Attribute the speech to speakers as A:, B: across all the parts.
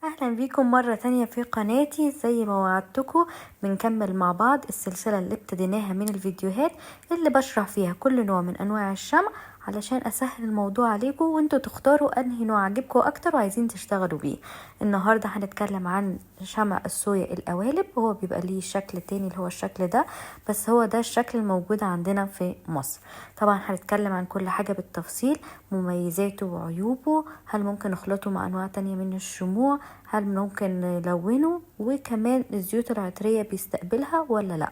A: اهلا بيكم مرة تانية في قناتي. زي ما وعدتكم بنكمل مع بعض السلسلة اللي ابتديناها من الفيديوهات اللي بشرح فيها كل نوع من انواع الشمع علشان اسهل الموضوع عليكم وانتوا تختاروا انهي نوع عجبكم اكتر وعايزين تشتغلوا بيه. النهاردة هنتكلم عن شمع الصويا القوالب. هو بيبقى ليه شكل تاني اللي هو الشكل ده، بس هو ده الشكل الموجود عندنا في مصر. طبعا هنتكلم عن كل حاجة بالتفصيل، مميزاته وعيوبه، هل ممكن نخلطه مع انواع تانية من الشموع، هل ممكن نلونه، وكمان الزيوت العطرية بيستقبلها ولا لا.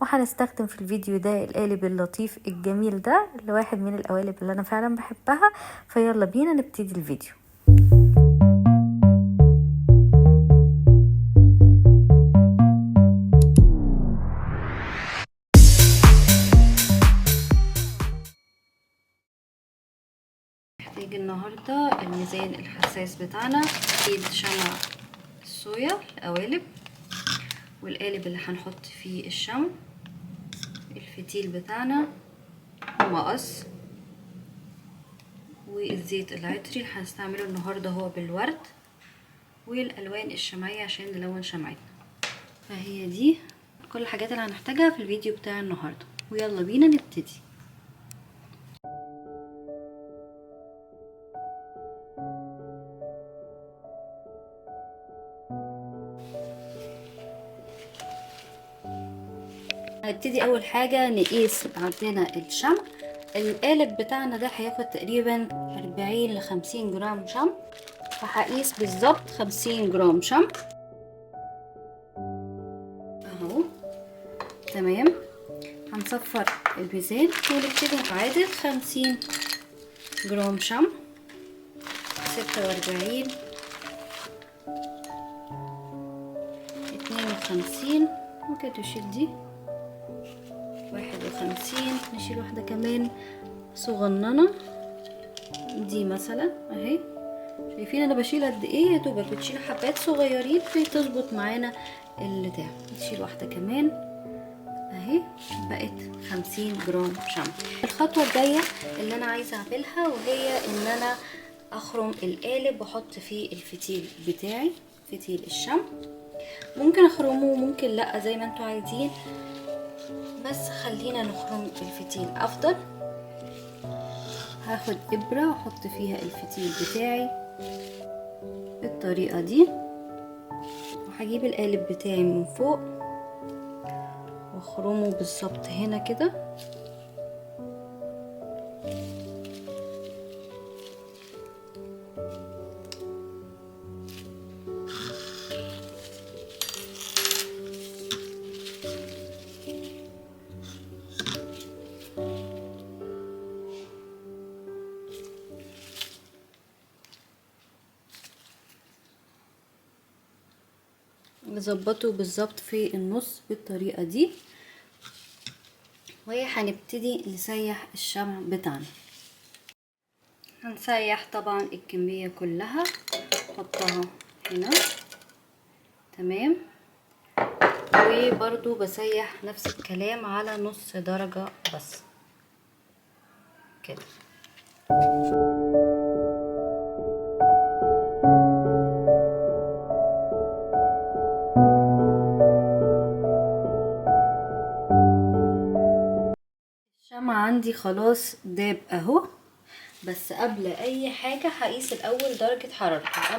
A: وهنستخدم في الفيديو ده القالب اللطيف الجميل ده اللي واحد من القوالب اللي انا فعلا بحبها. فيلا بينا نبتدي الفيديو.
B: نحتاج النهاردة الميزان الحساس بتاعنا، شمع الصويا القوالب، والقالب اللي هنحط فيه الشمع، الفتيل بتاعنا، ومقص، والزيت العطري اللي هنستعمله النهارده هو بالورد، والالوان الشمعيه عشان نلون شمعتنا. فهي دي كل الحاجات اللي هنحتاجها في الفيديو بتاع النهارده، ويلا بينا نبتدي. هنبتدي اول حاجة نقيس عندنا الشمع. القالب بتاعنا ده هياخد تقريبا 40 ل 50 جرام شمع، فهقيس بالظبط 50 جرام شمع اهو. تمام، هنصفر الميزان ونبتدي نعادل 50 جرام شمع، 46، 52، ممكن تشيل دي 51، نشيل واحدة كمان صغننة دي مثلا اهي. شايفين انا بشيل قد ايه؟ يا دوبك بتشيل حبات صغيرين بتظبط معانا البتاع. نشيل واحدة كمان اهي، بقت 50 جرام شمع. الخطوة الجاية اللي انا عايزة اعملها وهي ان انا اخرم القالب واحط فيه الفتيل بتاعي، فتيل الشمع. ممكن اخرمه ممكن لا، زي ما انتوا عايزين، بس خلينا نخرم الفتيل افضل. هاخد ابرة واحط فيها الفتيل بتاعي بالطريقة دي، وهجيب القالب بتاعي من فوق واخرمه بالظبط هنا كده. نظبطه بالظبط في النص بالطريقة دي، وهنبتدي نسيح الشمع بتاعنا. هنسيح طبعا الكمية كلها، نحطها هنا. تمام، وبرضو بسيح نفس الكلام على نص درجة بس كده. عندي خلاص داب اهو، بس قبل اي حاجة هقيس الاول درجه حرارته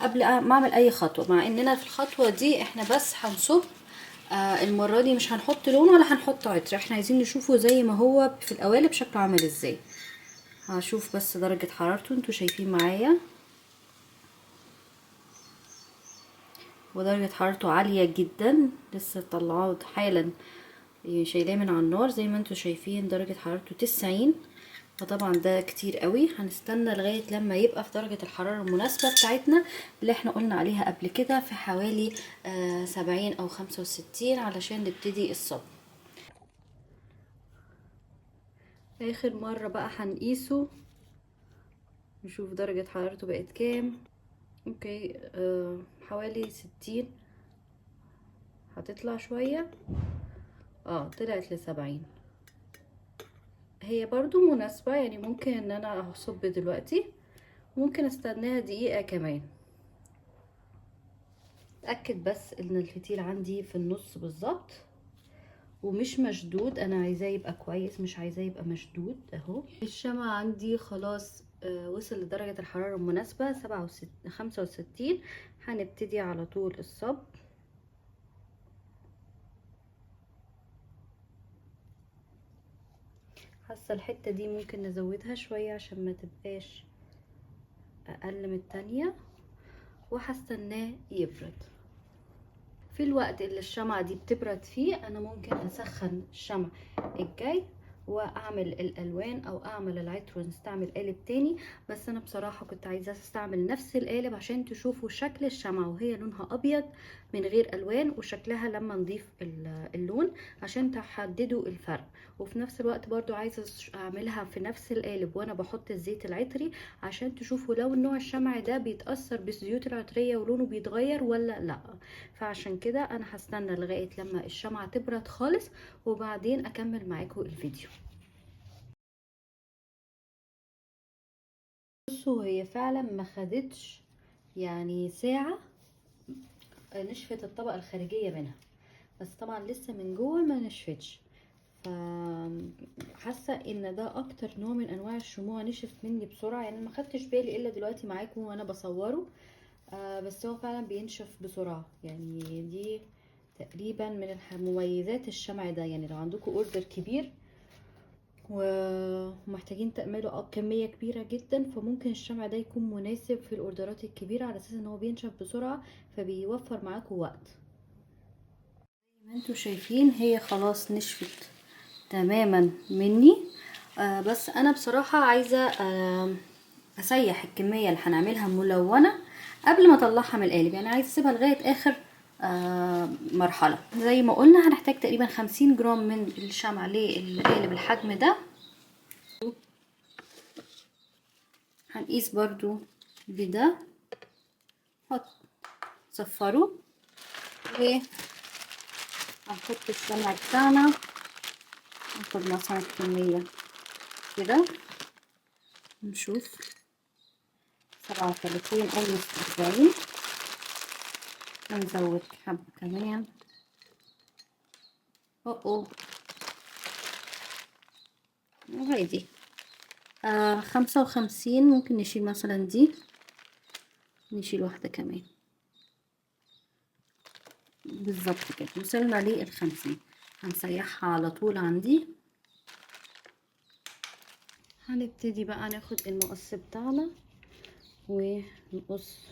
B: قبل ما اعمل اي خطوة، مع اننا في الخطوة دي احنا بس هنصب. المرة دي مش هنحط لون ولا هنحط عطر، احنا عايزين نشوفه زي ما هو في القوالب شكله عامل ازاي. هشوف بس درجه حرارته، انتوا شايفين معايا ودرجة حرارته عالية جدا، لسه طلعاه حالا شايلاه من على النار. زي ما انتوا شايفين درجة حرارته 90، فطبعا ده كتير قوي. هنستنى لغاية لما يبقى في درجة الحرارة المناسبة بتاعتنا اللي احنا قلنا عليها قبل كده، في حوالي 70 او 65 علشان نبتدي الصب. اخر مرة بقى هنقيسه نشوف درجة حرارته بقت كام. okay، حوالي 60، هتطلع شوية، طلعت ل70. هي برضو مناسبة، يعني ممكن ان انا اصب دلوقتي، ممكن استناها دقيقة كمان. اتاكد بس ان الفتيل عندي في النص بالظبط ومش مشدود، انا عايزاه يبقى كويس مش عايزاه يبقى مشدود. اهو الشمعة عندي خلاص وصل لدرجة الحرارة المناسبة 65. هنبتدي على طول الصب. حاسة الحتة دي ممكن نزودها شوية عشان ما تبقاش اقل من التانية، وهستناه يبرد. في الوقت اللي الشمعة دي بتبرد فيه انا ممكن اسخن الشمع الجاي واعمل الالوان او اعمل العطر ونستعمل قالب تاني، بس انا بصراحة كنت عايزة استعمل نفس القالب عشان تشوفوا شكل الشمعة وهي لونها ابيض من غير الوان وشكلها لما نضيف اللون عشان تحددوا الفرق. وفي نفس الوقت برضو عايزة اعملها في نفس القالب وانا بحط الزيت العطري عشان تشوفوا لو نوع الشمع ده بيتأثر بالزيوت العطرية ولونه بيتغير ولا لا. فعشان كده انا هستنى لغاية لما الشمعة تبرد خالص وبعدين اكمل معاكم الفيديو. بصوا هي فعلا ما خدتش يعني ساعة نشفت الطبقة الخارجية منها، بس طبعا لسه من جوه ما نشفتش. فحاسة ان ده اكتر نوع من انواع الشموع نشف مني بسرعة، يعني ما خدتش بالي الا دلوقتي معاكم وانا بصورة، بس هو فعلا بينشف بسرعة. يعني دي تقريبا من مميزات الشمع ده، يعني لو عندكم order كبير ومحتاجين تعملوا كمية كبيرة جدا فممكن الشمع ده يكون مناسب في الاوردرات الكبيرة على اساس ان هو بينشف بسرعة فبيوفر معاكم وقت. زي ما انتوا شايفين هي خلاص نشفت تماما مني، بس انا بصراحة عايزة اسيح الكمية اللي هنعملها ملونة قبل ما اطلعها من القالب، يعني عايزة اسيبها لغاية اخر مرحلة. زي ما قلنا هنحتاج تقريبا 50 جرام من الشمع للقالب الحجم ده. هنقيس برضو بده، حط صفرة وهنحط الشمع بتاعنا، ناخد مثلا كمية كده نشوف 37 أو 40، هنزود حبة كمان. وهي دي 55، ممكن نشيل مثلا دي، نشيل واحدة كمان بالظبط كده. وصلنا لل50، هنسيحها على طول عندي. هنبتدي بقى ناخد المقص بتاعنا ونقص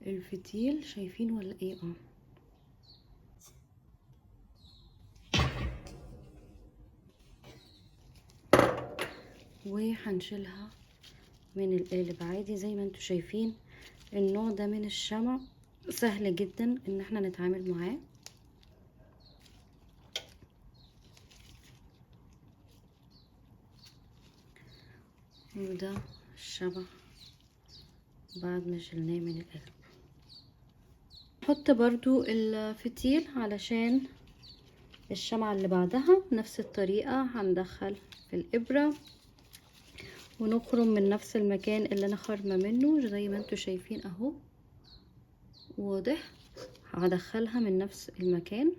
B: الفتيل. شايفين ولا ايه؟ وهنشيلها من القالب عادي. زي ما انتوا شايفين النوع ده من الشمع سهل جدا ان احنا نتعامل معاه. وده الشمع بعد ما شلناه من القالب. نحط برضو الفتيل علشان الشمعة اللي بعدها نفس الطريقة، هندخل في الإبرة ونخرم من نفس المكان اللي انا خرمة منه زي ما انتوا شايفين اهو، واضح. هدخلها من نفس المكان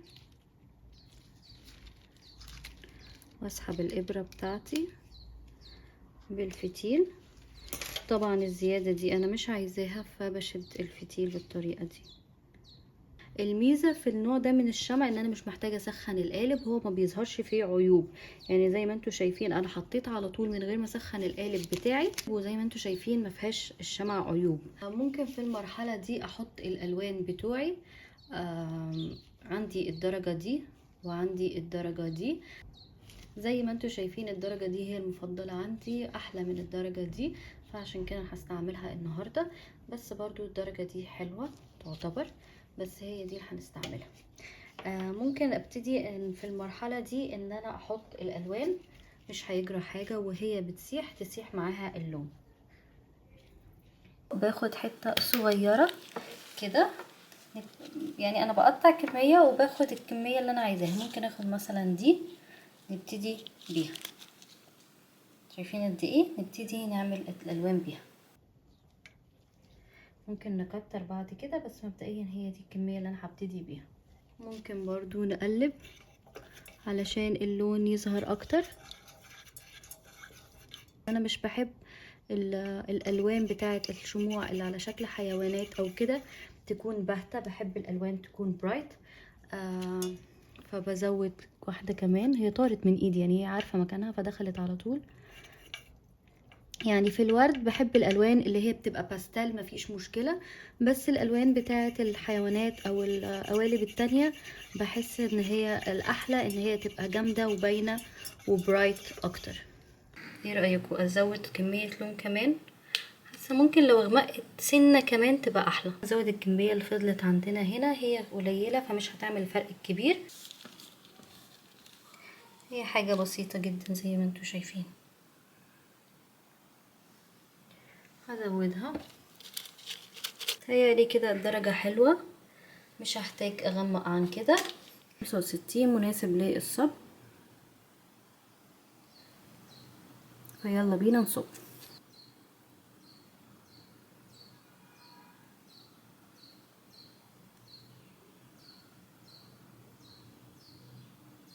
B: واسحب الإبرة بتاعتي بالفتيل. طبعا الزيادة دي انا مش عايزاها فبشد الفتيل بالطريقة دي. الميزة في النوع ده من الشمع ان انا مش محتاجة اسخن القالب، هو ما بيظهرش فيه عيوب. يعني زي ما انتوا شايفين انا حطيت على طول من غير ما اسخن القالب بتاعي، وزي ما انتوا شايفين ما فيهاش الشمع عيوب. ممكن في المرحلة دي احط الالوان بتوعي، عندي الدرجة دي وعندي الدرجة دي. زي ما انتوا شايفين الدرجة دي هي المفضلة عندي، احلى من الدرجة دي، فعشان كده هستعملها النهاردة. بس برضو الدرجة دي حلوة تعتبر، بس هي دي اللي هنستعملها. ممكن ابتدي في المرحلة دي ان انا احط الالوان، مش هيجرى حاجة وهي بتسيح تسيح معاها اللون. باخد حتة صغيرة كده، يعني انا بقطع كمية وباخد الكمية اللي انا عايزاها. ممكن اخد مثلا دي نبتدي بيها، شايفين قد ايه؟ نبتدي نعمل الالوان بيها. ممكن نكتر بعد كده، بس مبدئيا هي دي الكمية اللي انا هبتدي بيها. ممكن برضو نقلب علشان اللون يظهر اكتر. انا مش بحب الالوان بتاعه الشموع اللي على شكل حيوانات او كده تكون باهته، بحب الالوان تكون bright. فبزود واحدة كمان. هي طارت من ايدي، يعني هي عارفه مكانها فدخلت على طول. يعني في الورد بحب الالوان اللي هي بتبقى باستيل، مفيش مشكلة، بس الالوان بتاعه الحيوانات او القوالب التانية بحس ان هي الاحلى ان هي تبقى جامدة وباينه و bright اكتر. ايه رايكم ازود كمية لون كمان؟ حاسه ممكن لو غمقت سنة كمان تبقى احلى. ازود الكمية اللي فضلت عندنا هنا، هي قليله فمش هتعمل فرق كبير، هي حاجة بسيطة جدا زي ما انتم شايفين. هزودها، تهيألي كده الدرجة حلوة، مش هحتاج اغمق عن كده. 65 مناسب للصب، فيلا بينا نصب.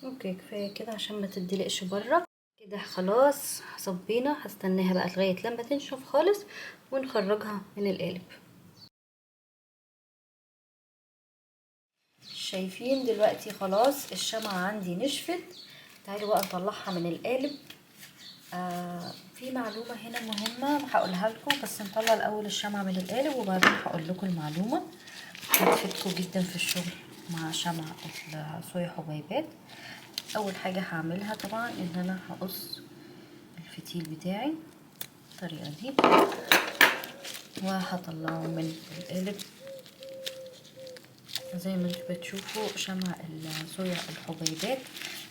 B: okay كفاية كده عشان ما تدلقش بره. كده خلاص صبينا، هستناها بقى لغاية لما تنشف خالص ونخرجها من القالب. شايفين دلوقتي خلاص الشمعة عندي نشفت. تعالوا بقى نطلعها من القالب. في معلومة هنا مهمة هقولها لكم، بس نطلع الأول الشمعة من القالب وبعدين هقول لكم المعلومة، هتفيدكم جدا في الشغل مع شمع الصويا حبيبات. أول حاجة هعملها طبعا إن أنا هقص الفتيل بتاعي بالطريقة دي وهطلعه من القالب. زي ما انتوا بتشوفوا شمع الصويا الحبيبات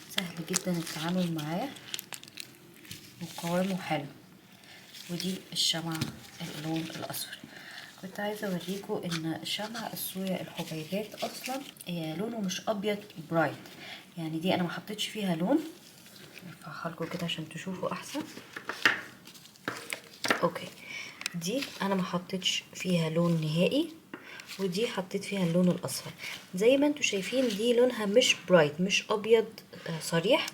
B: سهل جدا التعامل معاه وقوامه حلو. ودي الشمعة اللون الأصفر. كنت عايزة اوريكم ان شمع الصويا الحبيبات اصلا لونه مش ابيض bright، يعني دي انا ما حطيتش فيها لون. ارفعها لكم كده عشان تشوفوا احسن. okay، دي انا ما حطيتش فيها لون نهائي، ودي حطيت فيها اللون الاصفر. زي ما انتم شايفين دي لونها مش bright، مش ابيض صريح،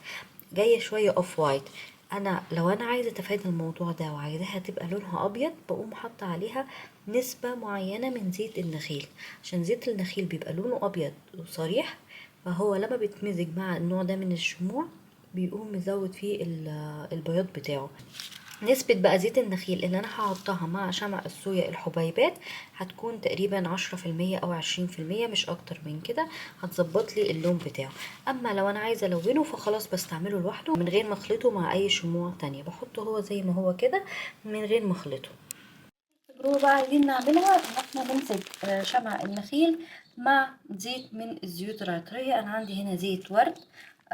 B: جاية شوية off white. انا لو انا عايزه اتفادى الموضوع ده وعايزاها تبقى لونها ابيض، بقوم حاطه عليها نسبه معينة من زيت النخيل، عشان زيت النخيل بيبقى لونه ابيض وصريح، فهو لما بيتمزج مع النوع ده من الشموع بيقوم مزود فيه البياض بتاعه. نسبة بقى زيت النخيل اللي انا هحطها مع شمع الصويا الحبيبات هتكون تقريبا 10% او 20%، مش اكتر من كده، هتظبط لي اللون بتاعه. اما لو انا عايزه الونه فخلاص بستعمله لوحده من غير ما اخلطه مع اي شموع تانية، بحطه هو زي ما هو كده من غير ما اخلطه. التجربة بقى عايزين نعملها ان احنا نمزج شمع النخيل مع زيت من الزيوت العطرية. انا عندي هنا زيت ورد.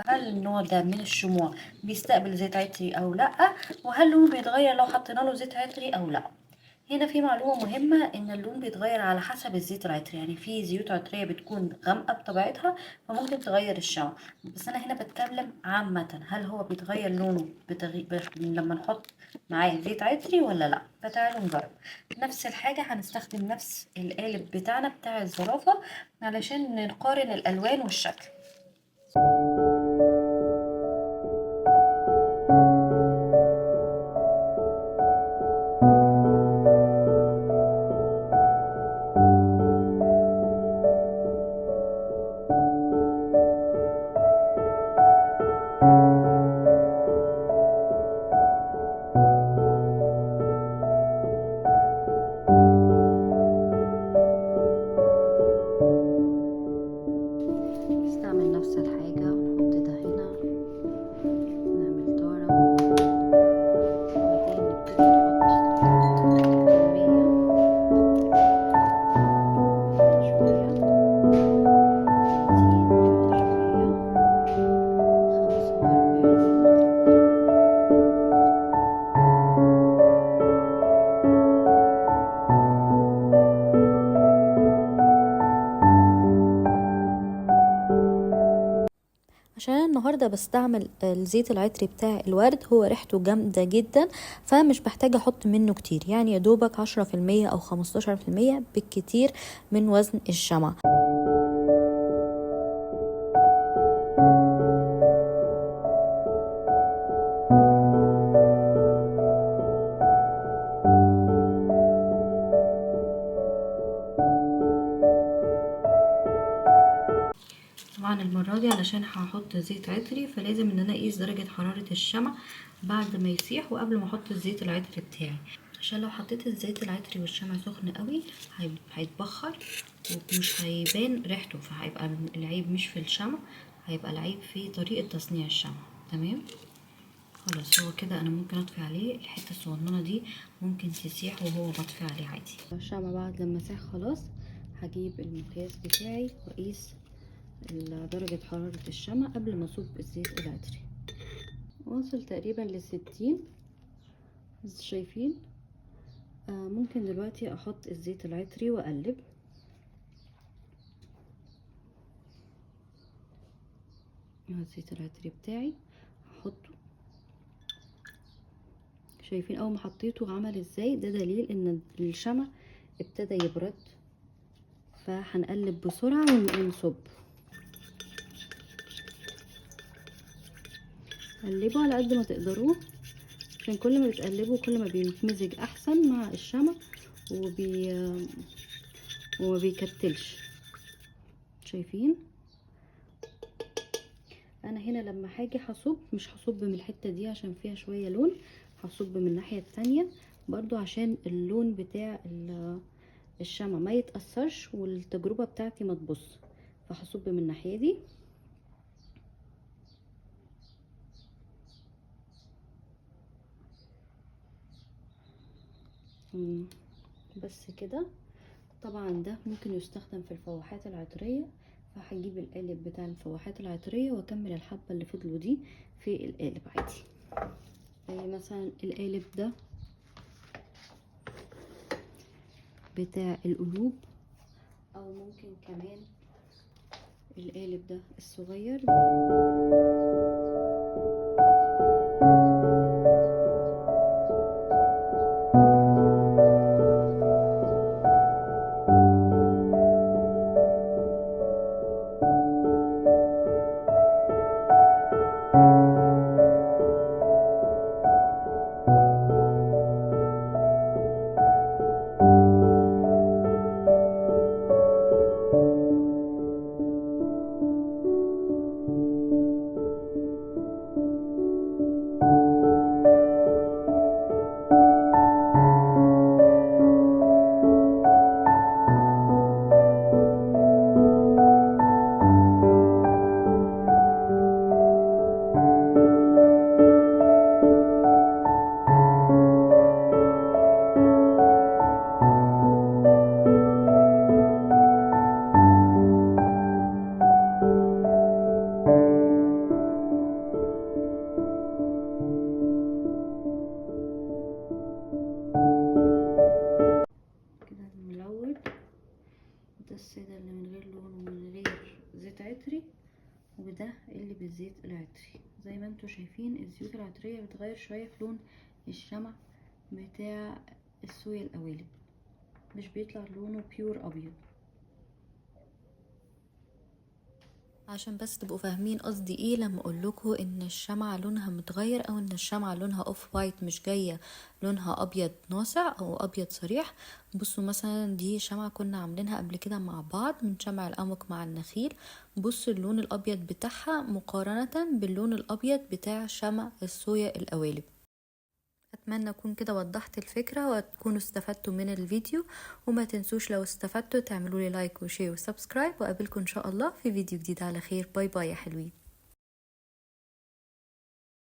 B: هل النوع ده من الشموع بيستقبل زيت عطري او لا؟ وهل لونه بيتغير لو حطينا له زيت عطري او لا؟ هنا في معلومة مهمة ان اللون بيتغير على حسب الزيت العطري، يعني في زيوت عطرية بتكون غامقة بطبيعتها فممكن تغير الشمع، بس انا هنا بتكلم عامة هل هو بيتغير لونه لما نحط معاه زيت عطري ولا لا. فتعالوا نجرب نفس الحاجة، هنستخدم نفس القالب بتاعنا بتاع الزرافة علشان نقارن الالوان والشكل. نستعمل نفس الحاجة ونحط
A: النهاردة بستعمل الزيت العطري بتاع الورد، هو ريحته جامدة جدا فمش بحتاج احط منه كتير، يعني يا دوبك 10% او 15% بالكتير من وزن الشمعة.
B: طبعا المرة دي علشان هحط زيت عطري فلازم ان انا اقيس درجة حرارة الشمع بعد ما يسيح وقبل ما احط الزيت العطري بتاعي، عشان لو حطيت الزيت العطري والشمع سخن قوي هيتبخر ومش هيبان ريحته، فهيبقى العيب مش في الشمع، هيبقى العيب في طريقة تصنيع الشمع. تمام خلاص، هو كده انا ممكن اطفي عليه. الحتة الصغننة دي ممكن تسيح وهو بطفي عليه عادي. الشمع بعد لما ساح خلاص هجيب المقياس بتاعي واقيس درجة حرارة الشمع قبل ما اصب الزيت العطري. واصل تقريبا ل60، شايفين؟ ممكن دلوقتي احط الزيت العطري واقلب. الزيت العطري بتاعي هحطه، شايفين اول ما حطيته عمل ازاي؟ ده دليل ان الشمع ابتدى يبرد، فهنقلب بسرعة ونصب. قلبوا على قد ما تقدروا، عشان كل ما بتقلبوا كل ما بيتمزج احسن مع الشمع وما بيكتلش. شايفين؟ انا هنا لما هاجي هصب مش هصب من الحتة دي عشان فيها شوية لون، هصب من الناحية التانية برضو عشان اللون بتاع الشمع ما يتأثرش والتجربة بتاعتي ما تبص، فهصب من الناحية دي. بس كده. طبعا ده ممكن يستخدم في الفواحات العطرية، فهجيب القالب بتاع الفواحات العطرية واكمل الحبة اللي فضلوا دي في القالب عادي. زي مثلا القالب ده بتاع القلوب، او ممكن كمان القالب ده الصغير. السادة اللي من غير لون ومن غير زيت عطري، وده اللي بالزيت العطري. زي ما انتم شايفين الزيوت العطرية بتغير شوية في لون الشمع بتاع الصويا القوالب، مش بيطلع لونه بيور ابيض.
A: عشان بس تبقوا فاهمين قصدي ايه لما اقول لكم ان الشمعة لونها متغير، او ان الشمعة لونها off white مش جاية لونها ابيض ناصع او ابيض صريح. بصوا مثلا دي شمعة كنا عاملينها قبل كده مع بعض من شمع الامك مع النخيل، بصوا اللون الابيض بتاعها مقارنة باللون الابيض بتاع شمع الصويا القوالب. اتمنى اكون كده وضحت الفكرة وتكونوا استفدتوا من الفيديو، وما تنسوش لو استفدتوا تعملوا لي like و share و subscribe، واقابلكم ان شاء الله في فيديو جديد على خير. bye bye يا حلوين.